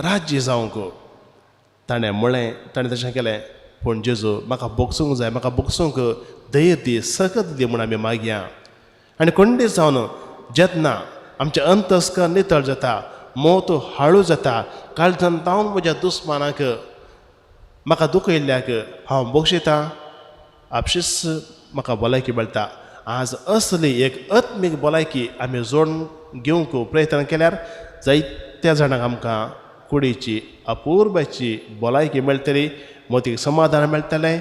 राज्य जावंक ताणें म्हळें, ताणें तशें केलें. पूण जेजू म्हाका भोगसूंक जाय, म्हाका भोगसूंक धैर्य दी, सकत दी म्हूण आमी मागया. आनी कोण जावन जेन्ना आमचें अंतस्कर नितळ जाता, मोत हाळू जाता, काळजान तावन म्हज्या दुस्मानाक म्हाका दुखयल्ल्याक हांव बक्षितां, आपशीच म्हाका भलायकी मेळटा. आज असली एक आत्मीक भलायकी आमी जोडून घेवंक प्रयत्न केल्यार जायत्या जाणांक आमकां कुडीची अपुर्बाची भलायकी मेळटली, मोतीक समाधान मेळटलें,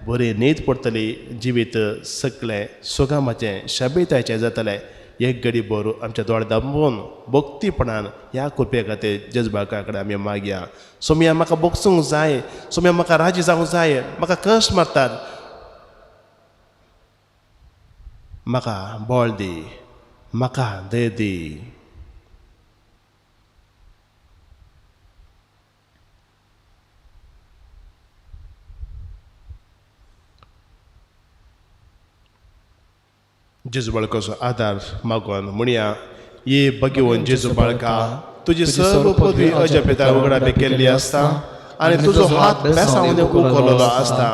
बरी न्हीद पडटली, जिवीत सगळें सुगामाचें शबिताचें जातलें. एक घडी भर आमच्या दोळे दांबून भक्तीपणान ह्या कृपे खातीर जेजबाका कडेन आमी मागया. सोमया म्हाका भोगसूंक जाय, सोमया म्हाका राजी जावंक जाय, म्हाका कश्ट मारतात, म्हाका बळ दी, म्हाका धैर्य दी. जेजू बाळकाचो आदार मागून म्हणया, ये भगवंत जेजू बाळका, तुजी सर्व पदवी अजपिता उगडापी केल्ली आसता आनी तुजो हात बेसांव उखललो आसता.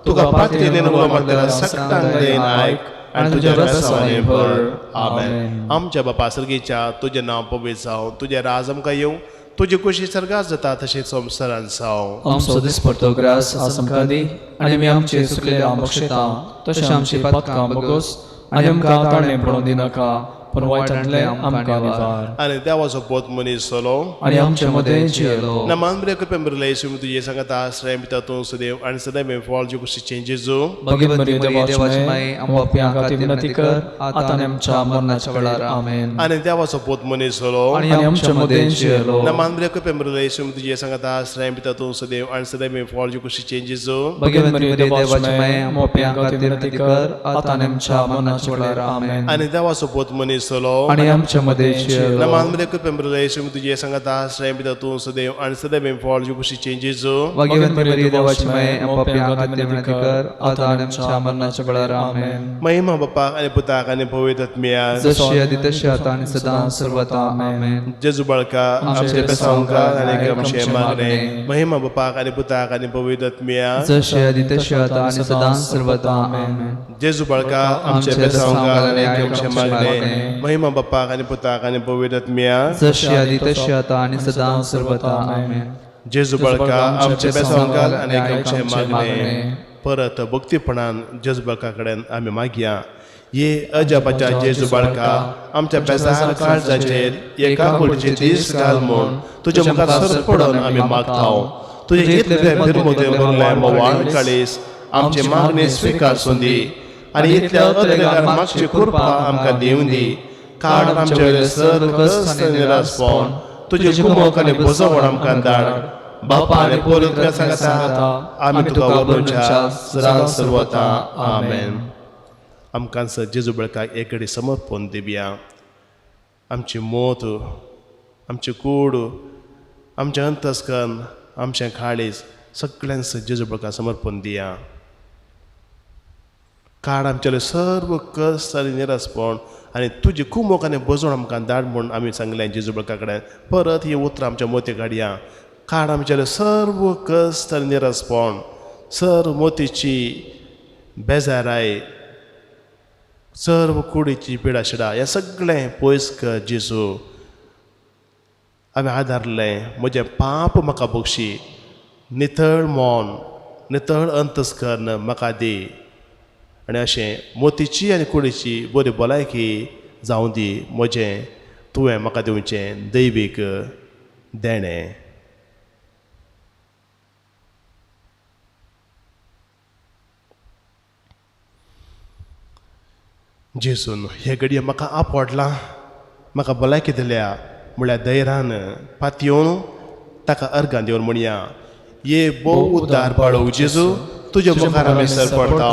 तुका प्रार्थनेन उलो मारतल्या सगळ्यांक दयेन आयक आनी तुज्या बेसांवांनी भर. आमेन. आमच्या बापा सर्गीच्या, तुजें नांव पवित्र जावं, तुजें राज आमकां येवं, तुजी कुशी सर्गात जाता तशें संवसारांत जावं. आमचो दिसपडतो ग्रास आज आमकां दी आनी आमी आमचे चुकलेले बक्षिता तशें आमची पातकां बगोस आनी आमकां ताणें पडोवन दिनाका, पूण वायटांतलें आमकां निवार. आनी देवाचो बोध मनीस जालो आनी आमचे मदें जियेलो. ना मानब्रे कृपेन भरिल्ले येशू तुजे सांगाता आश्रय पिता तूं सदैव आनी सदैव फॉल जी कुशीचें जेजू. भगिनी देवाची माई, आमकां पापयां खातीर विनंती कर आतां आनी आमच्या मरणाच्या वेळार. आमेन. आनी देवाचो बोध मनीस जालो आनी आमचे मदें जियेलो. ना मानब्रे कृपेन भरिल्ले येशू तुजे सांगाता आश्रय पिता तूं सदैव आनी सदैव फॉल जी कुशीचें जेजू. भगिनी देवाची माई, आमकां पापयां खातीर विनंती कर आतां आनी आमच्या मरणाच्या वेळार. आमेन. आनी देवाचो बोध मनीस जालो आनी आमचे मदें जियेलो. ना मानब्रे कृपेन भरिल्ले येशू तुजे सांगाता आश्रय पिता तूं सदैव आनी सदैव फॉल जी कुशीचें जेजू. भगिनी देवाची माई, आमकां पापयां खातीर विनंती कर आतां आनी आमच्या मरणाच्या वेळार. आमेन. महिमा बापाक आनी पुताक आनी पवित्र आत्म्याक, जशी आदी तशी आतां आनी सदां सर्वता. आमेन. जेजू बाळका आमचे बेसांवकार आनी आमचें मागणें. महिमा बापाक आनी पुताक आनी पवित्र आत्म्याक, जशी आदी तशी आतां आनी सदां सर्वता. आमेन. जेजू बाळका आमचे बेसांवकार आनी आमचें मागणें. महिमा बापाक आनी पुताक आनी पवित्र आत्म्याक, जशी आदी तशी आतां आनी सदां सर्वता. आमेन. जेजू बाळका आमचे बेसांवकार आनी आमचें मागणें. परत भक्तीपणान जेजू बाळका कडेन आमी मागया. ये अजापाच्या जेजू बाळका, आमच्या बेजार काळजाचेर एका कुडचे दीस घाल म्हूण तुज्या मुखार सर पडून आमी मागता. तुजें इतलें भिरमुतें भरलें म्होंवाळ काळीस आमचे मागणी स्विकार दी आनी इतल्या अत्रेगार मागची कृपा आमकां दिवं दी. काड आमचे वयलें सर्व कश्ट आनी निराशपण, तुजें कुमक आनी भजवण आमकां धाड. बापा आनी पवित्र सांगाता आमी तुका वरनुच्या सदां सर्वता. आमेन. आमकां जेजू बाळकाक एक घडी समर्पण दिवया. आमची मोत, आमची कूड, आमचें अंतस्कन, आमचें काळीज सगळ्यांस जेजू बाळकाक समर्पण दिया. काड आमचेले सर्व कश्ट आनी निरासपण आनी तुजी कुमोक आनी भजवण आमकां धाड म्हूण आमी सांगलें जेजू बाळका कडेन. परत ही उतरां आमच्या मोती काडया. काड आमचेले सर्व कश्ट आनी निरासपण, सर्व मोतीची बेजाराय, सर्व कुडीची पिडाशिडा, हें सगळें पयस कर जेजू. हांवें आदारलें म्हजें पाप म्हाका बक्षी, नितळ मन, नितळ अंतस्कर्ण म्हाका दी आनी अशें मोतीची आनी कुडीची बरी भलायकी जावं दी म्हजें तुवें म्हाका दिवचें दैवीक देणें. जेजून हे घडये म्हाका आपडलां, म्हाका भलायकी दिल्या म्हळ्यार धैर्यान पातयेवन ताका अर्गां दिवन म्हणया, ये भोव उद्दार बाळू जेजू, तुज्या मुखार आमी सरपडटा.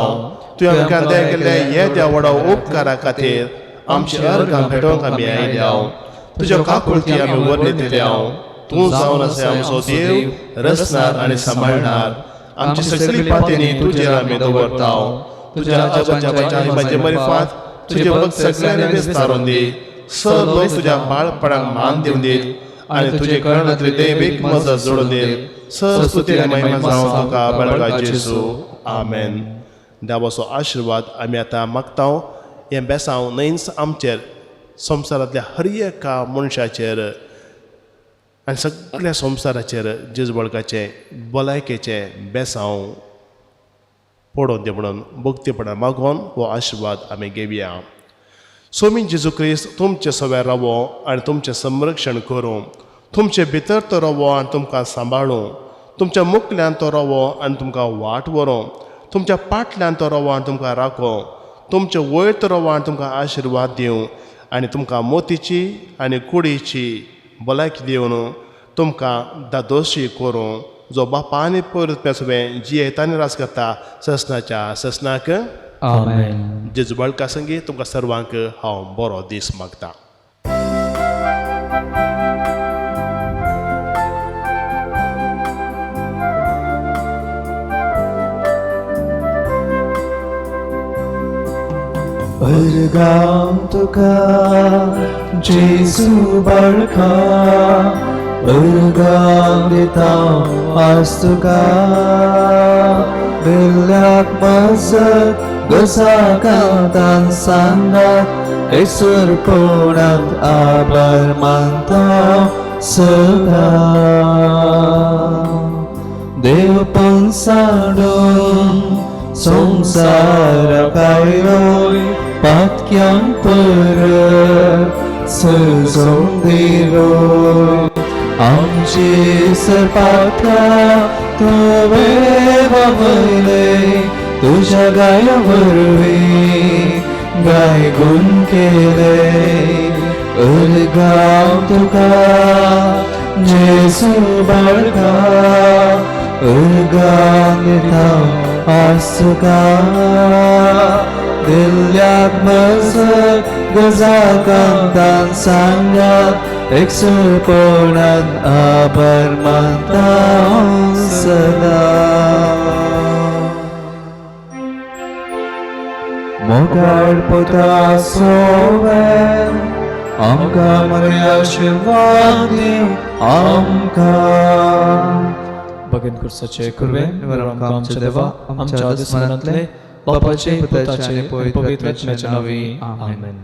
तुवें आमकां दया केल्ल्या हे त्या व्हडा उपकारा खातीर आमची अर्गां भेटोवंक आमी आयल्या. तुज्या काकुळती आमी वर्णितल्या. तूं जावन आसा आमचो देव, रचणार आनी सांबाळणार. आमची सगळी पातयेनी तुजेर आमी दवरता. तुज्या अजापाच्या म्हजे मरिफात तुजे भक्त सगळ्यांनी विस्तारून दी. सर लोक तुज्या बाळपणाक मान दिवन दीत आनी तुजे करणांतली देवीक मजत जोडून दीत. सर स्तुती आनी महिमा जावं तुका बाळका जेजू. आमेन. देवाचो आशिर्वाद आमी आतां मागता. हें बेसांव न्हयच आमचेर, संवसारांतल्या हर एका मनशाचेर आनी सगळ्या संवसाराचेर जेजू बाळकाचें भलायकेचें बेसांव पडोवन दी म्हणून भक्तीपणान मागोवन हो आशिर्वाद आमी घेवया. स्वामी जेजू क्रिस्त तुमचे सव्यार रावो आनी तुमचें संरक्षण करूं. तुमचे भितर तो रावो आनी तुमकां सांबाळूं. तुमच्या मुखल्यान तो रावो आनी तुमकां वाट व्हरूं. तुमच्या पाटल्यान तो रावो आनी तुमकां राखो. तुमचे वयर तो रावो आनी तुमकां आशिर्वाद दिवं आनी तुमकां मोतीची आनी कुडीची भलायकी दिवन तुमकां दादोशी करूं, जो बापा आनी पवित्र सगळें जियेता आनी राज करता ससनाच्या ससनाक. आमेन. जेजू बाळका संगी तुमकां सर्वांक हांव बरो दीस मागता. अर्गां तुका जेजू बाळका, अर्गां दिता आज तुका. दिल्ल्याक मजत गोसाकांतान सांगात एकसुरपणांत आभार मानता सदां. देव पण सांडून संवसाराक आयलोय पातक्यांक परत सजोवन दिलोय. आमची सरपातकां तुवें बाबयले तुज्या गाया वरवीं गाय गुण केले. अर्गां तुका जेजू बाळका, अर्गां दिता आज तुका. दिल्ल्याक मजत गजाकांतान सांगात एकसुरपणान आभार मानता सदां. मोगाळ पुता सोवे आमकां मरे आशिर्वाद दिवं आमकां. भगन कुर्साचे कुर्वे आमकां आमच्या देवा आमच्या दुस्मनांतले बापाचे पुताचे पवित्र आत्म्याच्या नांवी. आमेन.